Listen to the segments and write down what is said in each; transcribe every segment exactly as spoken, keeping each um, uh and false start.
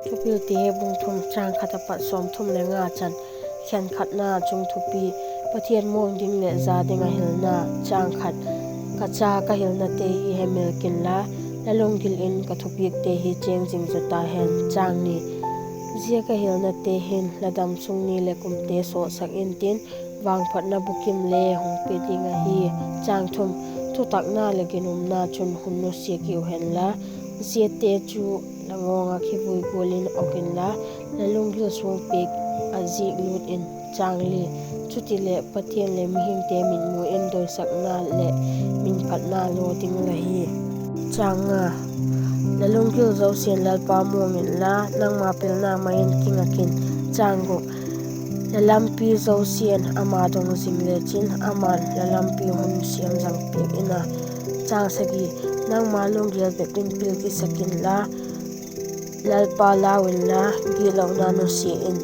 Thupilte bung thum, chang khat apat sawmthum le nga chan. Khenkhatna chung thupi: Pathian muang ding leh za ding ah hilna. Chang khat. Ka cha, ka hilnate hi hemil kinla, la lunggil in ka thupiakte hi chêng zing zaw ta hen. Chang ni. Zia ka hilnate hin la damsung ni leh kumte sawlsak intin, vangphatna bukim le hung pe ding ahi. Chang thum. Thutakna leh ginumna chun hun nusia kiu henla, ziate chu la ngawng ah kivui gual in awk inla, la lunggil suangpi ah zik lût in. Chang li. Chutileh Pathian leh mihingte mitmu in doisakna leh minphatna law ding la hi. Chang nga. La lunggil zosia'n Lalpa muang inla, nangma pilna mai in king ah kin. Chang guk. La lampi zosia'n ama dong zing lechin, ama'n la lampi hun siam zang piak in a. Chang sagi. Nangma lunggil bep in pil kisak inla, Lalpa lau inla, gitlona nusia in.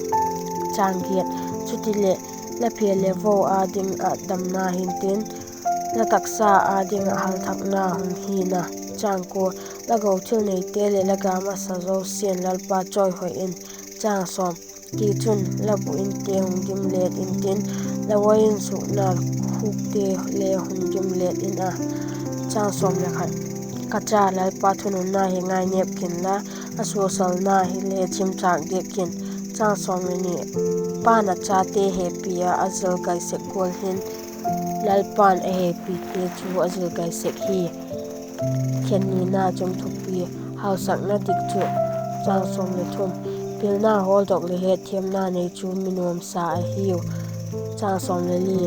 Chang giat. Chutileh la phe leh vo â ding ah damna hintin, la taksa â ding ah halthakna hung hi'n a. Chang kua. La go thil neite leh la ga masa zosia'n Lalpa chawihoi in. Chang sawm. Tichun la bu inte hung gim let intin, la uain sukna khukte le hun gim let in a. Chang sawm le khat. Ka cha, Lalpa thununna hi ngainêp kinla, a suasalna hile chimchâk diak kin. Chang sawm le ni. Pa'n a chate hepi a a zil gai sek gual hin, Lalpa'n a hepite chu a zil gai sek hi. Khen nina chung thupi: Hausakna dik chu. Chang sawm le thum. Pilna hawldok leh hetthiamna nei chu mi nuamsa ahiu. Chang sawm le li.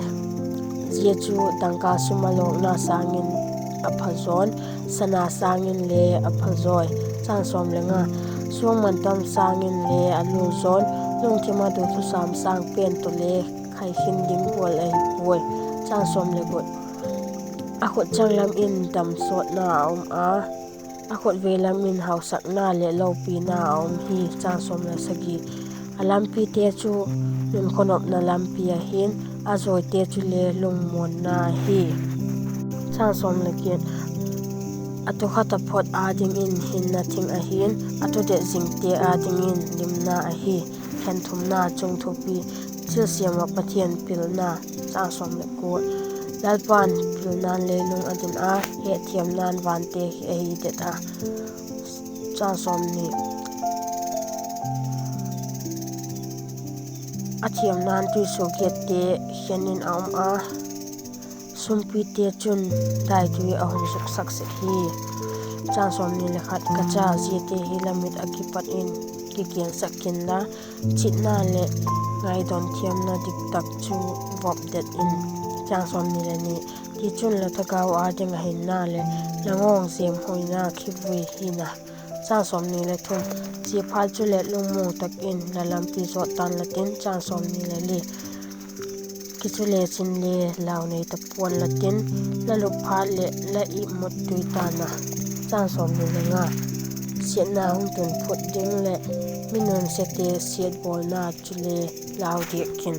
Zia chu dangka sum a lawkna sâng in a pha zaw'n, sana sâng in le a pha zawi. Chang sawm le nga. Suang mantam sâng in le a lul zaw'n, lungthim a du thusam sâng pen tawh le khai khin ding gual ahi puai. Chang sawm le gup. A khut changlam in damsawtna a um a, a khut veilam in hausakna leh lopina a um hi. Chang sawm le sagi. A lampite chu nunkhonopna lampi ahi'n, a zawite chule lungmuanna ahi. Chang sawm le giat. A tukha taphot â dingin hinna thing ahi'n, a tudet zingte â dingin limna ahi. Khen thumna chung thupi: Thilsiam ah Pathian pilna. Chang sawm le kua. Lalpa'n pilna'n leilung a din a, hetthiamna'n vante hi ahi det a. Chang sawmni. A thiamna'n tuisuak giatte khen in a um a, sumpite chun daitui a hun suksak sek hi. Chang sawmni le khat. Ka cha, ziate hi la mit ah kipat in kikiansak kinla, chitna leh ngaidawn thiamna diktak chu vop det in. Chang sawmni le ni. Tichun la thagau â ding ah hinna leh la ngawng zêmhoina kivui hi'n a. Chang sawmni le thum. Ziaphat chuleh lungmuang tak in la lampi zawt tan la tin. Chang sawmni le li. Kichu lechin le lau nei ta pua'n la tin, la lup phat leh la ipmut tui ta'n a. Chang sawmni le nga. Siatna hung tun phut ding leh mi nunsiate siatbawlna chule lau diak kin.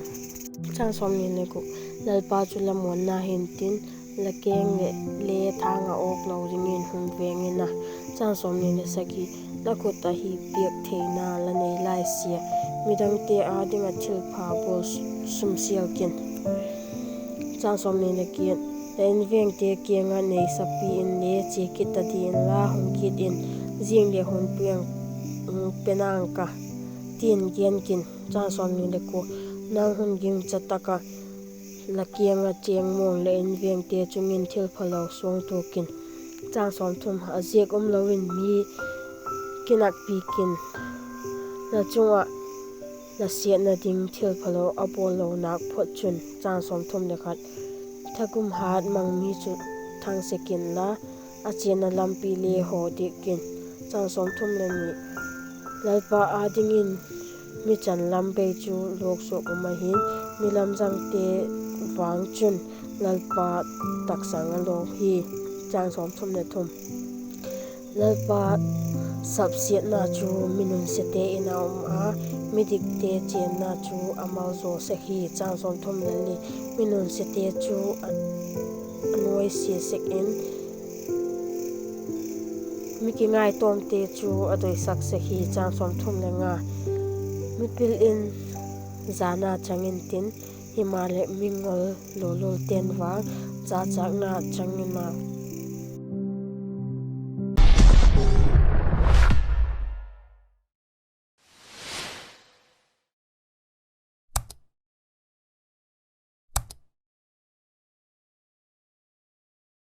Chang sawmni le guk. Lalpa chu la muanna hintin, la keng leh le thâng ah awk lo dingin hung veng in a. Chang sawmni le sagi. La khut ah hi piak theina la nei lai sia, midangte â ding ah thilpha bawl sumsial kin. Chang sawmni le giat. La invengte kiang ah neisapi inle chia kit ta di inla, hung kit in, zing leh hun piang, hung pe nang ka, ti'n gen kin. Chang sawmni le kua. Nang hun gingcha tak ah la kiang ah chêng muang la invengte chung in thilphalo suang tuak in. Chang sawmthum. A ziak umlo in mi kinakpi kin, la chung ah la siatna ding thilphalo a bawl lo nâk phot chun. Chang sawmthum le khat. Thagum hat mang mi chu thangse kinla, a chianna lampi le haw diak kin. Chang sawmthum le ni. Lalpa â dingin mi chan lam bei chu luaksuak um ahi'n, mi lamzangte vang chun Lalpa taksang a lawk hi. Chang sawmthum le thum. Lalpa sapsiatna chu mi nunsiate in a um a, midikte chênna chu a malzaw sek hi. Chang sawmthum le li. Mi nunsiate chu a, a nuaisia sek in, Mi kingaitawmte chu a doisak sek hi. Chang sawmthum le nga. Mipil in zana chang intin, himaleh mi ngol lululte'n vang chachâkna chang in a,